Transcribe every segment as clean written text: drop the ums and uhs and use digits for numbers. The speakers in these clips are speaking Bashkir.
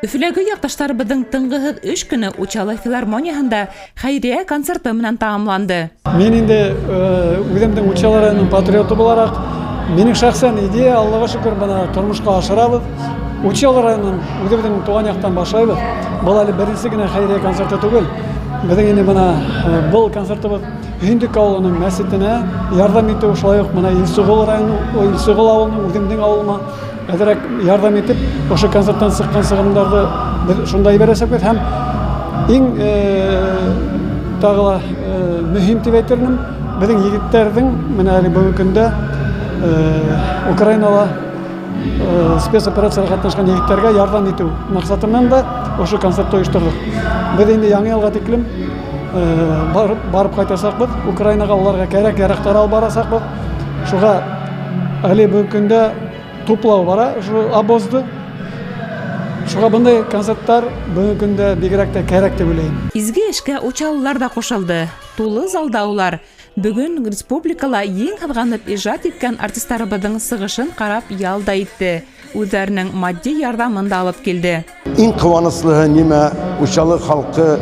Өфөләге яҡташтарыбыҙҙың тынғыһыҙ эш көнө Учалы филармонияһында хәйриә концерты менән тамамланды. Мин инде үҙемдең Учалы районының патриоты булараҡ, минең шәхсән идея, Аллаға шөкөр, бына тормошҡа ашырабыҙ. Учалы районын үҙебеҙҙең тыуған яҡтан башлайбыҙ. Был әле беренсе генә хәйриә концерты түгел. Беҙҙең инде бына был концертыбыҙ Һөйөндөк ауылының мәсетенә ярҙам итеү, шулай уҡ бына Илсығол районы, Илсығол ауылының, үҙемдең ауылыма әҙерәк ярҙам итеп, ошо концерттан сыҡҡан сығымдарҙы беҙ шунда ебәрәсәкбеҙ һәм иң тағы ла мөһим тип әйтер инем, беҙҙең егеттәрҙең менә әле бөгөнгө көндә Украинала спецоперацияға ҡатнашҡан егеттәргә ярҙам итеү маҡсаты менән дә ошо концертты ойошторҙоҡ. Беҙ инде яңы йылға тиклем барып ҡайтасаҡбыҙ Украинаға, уларға кәрәк-яраҡтар алып барасаҡбыҙ. Шуға әле бөгөнгө көндә туплау бара ошо обозды. Шуға бындай концерттар бөгөнгө көндә бигерәк тә кәрәк тип уйлайым. Изге эшкә учалылар ҙа ҡушылды. Тулы залда улар бөгөн республикала ең һыҙғанып ижад иткән артистарыбыҙҙың сығышын ҡарап ял да итте. Үҙҙәренең матди ярҙамын да алып килде. Иң ҡыуаныслыһы нимә? Учалы халҡы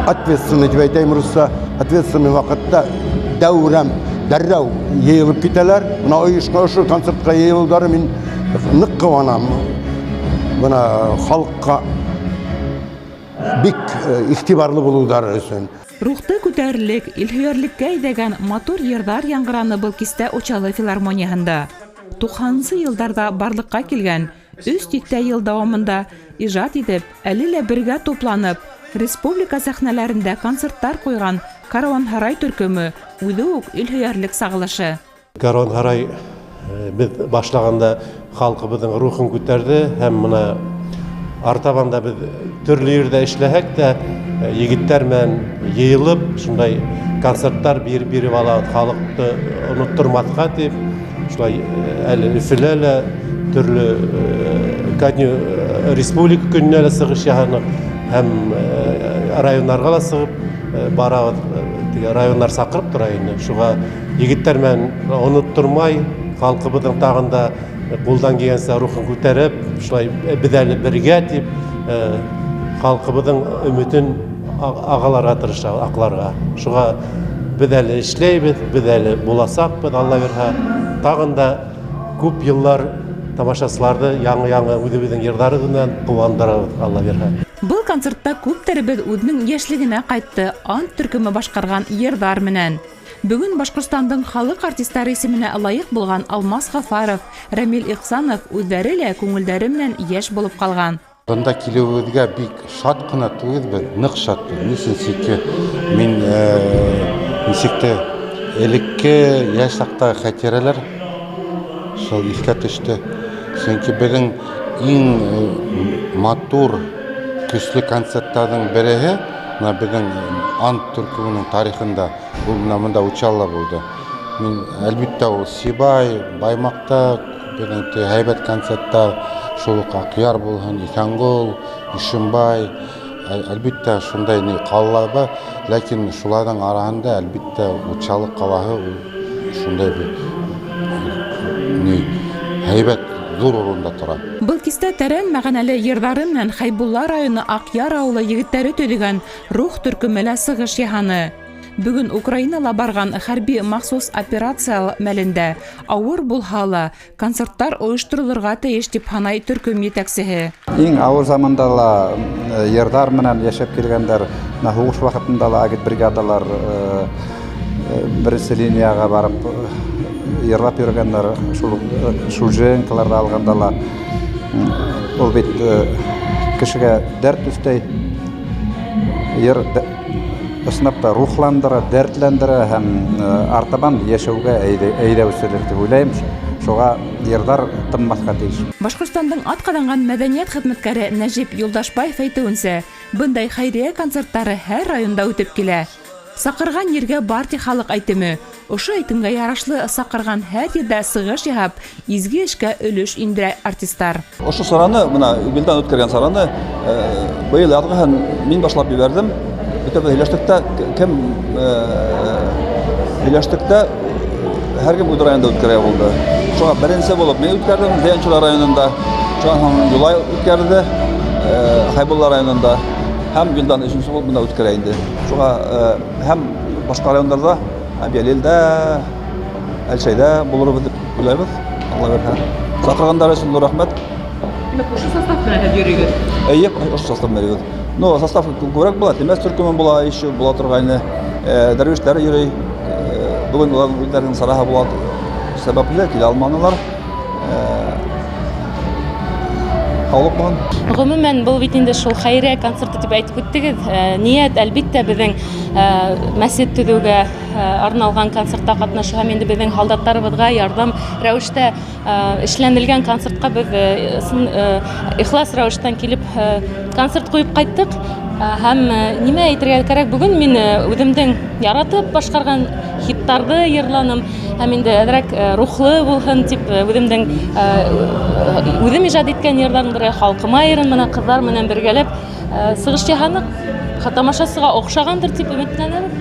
ответственный тип әйтәйем русса, ответственный ваҡытта дәүрәм, дәррәү йыйылып китәләр. Бына ойошҡан ошо концертҡа йыйылыуҙары мин ныҡ ҡыуанам. Бына халыҡҡа бик иғтибарлы булыуҙары өсөн. Рухты күтәрерлек, илһөйәрлеккә әйҙәгән матур йырҙар яңғыраны был кистә Учалы филармонияһында. 90-нсы йылдарҙа барлыҡҡа килгән, өс тиҫтә йыл дауамында ижад итеп, әле лә бергә тупланып, республика сәхнәләрендә концерттар ҡуйған Каруанһарай төркөмө үҙе үк илһөйәрлек сағылышы. Каруанһарай беҙ башлағанда халҡыбыҙҙың рухын күтәрҙе һәм бына артабан да беҙ төрлө ерҙә эшләһәк тә егеттәр менән йыйылып шундай концерттар биреп алабыҙ, халыҡты оноттормаҫҡа тип. Шулай әле Өфөлә лә төрлө ко дню республика көнөнә лә сығыш яһаныҡ һәм районнарға ла сығып барабыҙ. Теге районнар саҡырып тора инде. Шуға егеттәр менән оноттормай, халҡыбыҙҙың тағын да ҡулдан килгәнсә рухын күтәреп, шулай беҙ әле бергә тип халҡыбыҙҙың өмөтөн ағаларға тырыша, аҡларға. Шуға беҙ әле эшләйбеҙ, беҙ әле буласаҡбыҙ, Алла бирһә. Тағын да күп йыллар тамашасыларҙы яңы-яңы үҙебеҙҙең йырҙары менән ҡыуандырабыҙ, Алла бирһә. Был концертта күптәребеҙ үҙенең йәшлегенә ҡайтты, Ант төркөмө башҡарған йырҙар менән. Бөгөн Башҡортостандың халыҡ артистары исеменә лайыҡ булған Алмас Ғафаров, Рәмил Ихсанов үҙҙәре лә күңелдәре менән йәш булып ҡалған. Бында килеүебеҙгә бик шат ҡына түгелбеҙ, ныҡ шатбыҙ. Ни өсөн? Сөнки мин нисек тә элекке йәш саҡтағы хәтирәләр шул иҫкә төштө. Сөнки беҙҙең иң матур, көслө концерттарҙың береһе бына беҙҙең Ант төркөмөнөң тарихында ул бына бында Учалыла булды. Мин әлбиттә ул Сибай, Баймаҡта беҙҙең һәйбәт концерттар, шул уҡ Аҡъяр булһын, Иҫәнғол, Ишембай, әлбиттә шундай ни ҡалалар бар, ләкин шуларҙың араһында әлбиттә Учалы ҡалаһы ул шундай бер ни һәйбәт ҙур урында тора. Был кистә тәрән мәғәнәле йырҙары менән Хәйбулла районы Аҡъяр ауылы егеттәре төҙөгән Рух төркөмө лә сығыш яһаны. Бөгөн Украинала барған хәрби махсус операция мәлендә ауыр булһа ла концерттар ойошторолорға тейеш тип һанай төркөм етәксеһе. Иң ауыр заманда ла йырҙар менән йәшәп килгәндәр, бына һуғыш ваҡытында ла агитбригадалар беренсе линияға барып йырлап йөрөгәндәр, шул Шульженколарҙы алғанда ла ул бит кешегә дәрт өҫтәй, йыр ысынлап та рухландыра, дәртләндерә һәм артабан йәшәүгә әйҙәүселер тип уйлайым. Шуға йырҙар тынмаҫҡа тейеш. Башҡортостандың атҡаҙанған мәҙәниәт хеҙмәткәре Нәжип Юлдашбаев әйтеүенсә, бындай хәйриә концерттары һәр районда үтеп килә. Саҡырған ергә бар ти халыҡ әйтеме. Ошо әйтемгә ярашлы саҡырған һәр ерҙә сығыш яһап, изге эшкә өлөш индерә артистар. Ошо сараны, бына юбилейҙан үткәргән сараны быйыл яҙғыһын мин башлап ебәрҙем. Бөтәбеҙ һөйләштек тә, кем һөйләштек тә, һәр кем үҙ районында үткәрергә булды. Шуға беренсе булып мин үткәрҙем Зәйәнсура районында. Шунан һуң Юлай үткәрҙе Хәйбулла районында һәм Вилдан өсөнсө булып бында үткәрә инде. Шуға һәм башҡа райондарҙа, Әбйәлилдә, Әлшәйҙә булырбыҙ тип уйлайбыҙ, Алла бирһә. Саҡырғандар өсөн ҙур рәхмәт. Тимәк, ошо состав менән һеҙ йөрөйгөҙ? Эйе, ошо состав менән йөрөйбөҙ. Ну, состав күберәк була, Темәс төркөмө була, еще була торғайны. Дәрвиштәр йөрөй. Бөгөн улар үҙҙәренең сараһы була сәбәпле килә алманылар. Һаулыҡ булһын. Ғөмүмән, был бит инде шул хәйриә концерты тип әйтеп үттегеҙ. Ниәт, әлбиттә, беҙҙең мәсет төҙөүгә арналған концертта ҡатнашыу һәм инде беҙҙең һалдаттарыбыҙға ярҙам рәүештә эшләнелгән концертҡа беҙ ихлас рәүештән килеп концерт ҡуйып ҡайттыҡ. Һәм нимә әйтергә кәрәк, бөгөн мин үҙемдең яратып башҡарған хиттарҙы йырланым һәм инде әҙерәк рухлы булһын тип үҙемдең үҙем ижад иткән йырҙарымды халҡыма йырын менән ҡыҙҙар менән бергәләп сығыш яһаныҡ. Тамашасыға оҡшағандыр тип өмөтләнәбеҙ.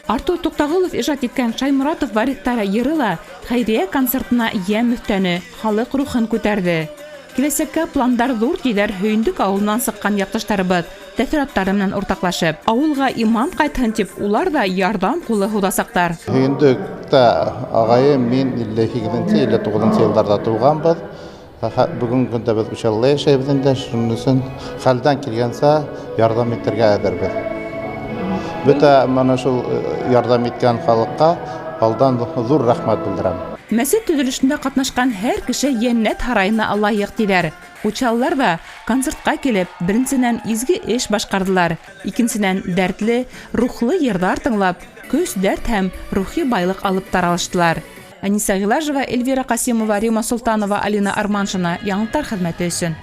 Артур Туҡтағолов ижад иткән Шайморатов вариҫтары йыры ла хәйриә концертына йәм өҫтәне, халыҡ рухын күтәрҙе. Киләсәккә пландар ҙур тиҙәр Һөйөндөк ауылынан сыҡҡан яҡташтарыбыҙ, тәьҫораттары менән уртаҡлашып. Ауылға иман ҡайтһын тип улар ҙа ярҙам ҡулы һуҙасаҡтар. Һөйөндөктә ағайым мин илле һигеҙенсе, илле туғыҙынсы йылдарҙа тыуғанбыҙ. Бөгөнгө көндә беҙ Учалыла йәшәйбеҙ инде, шуның өсөн хәлдән килгәнсә ярҙам итергә әҙербеҙ. Бөтә мына шул ярҙам иткән халыҡҡа алдан ҙур рәхмәт белдерәм. Мәсет төҙөлөшөндә ҡатнашҡан һәр кеше йәннәт һарайына лайыҡ тиҙәр. Учалылар ҙа концертҡа килеп, беренсенән изге эш башҡарҙылар, икенсенән дәртле, рухлы йырҙар тыңлап, көс, дәрт һәм рухи байлыҡ алып таралыштылар. Әниса Ғилажева, Эльвира Ҡасимова, Рима Солтанова, Алина Арманшина. Яңылыҡтар хеҙмәте өсөн.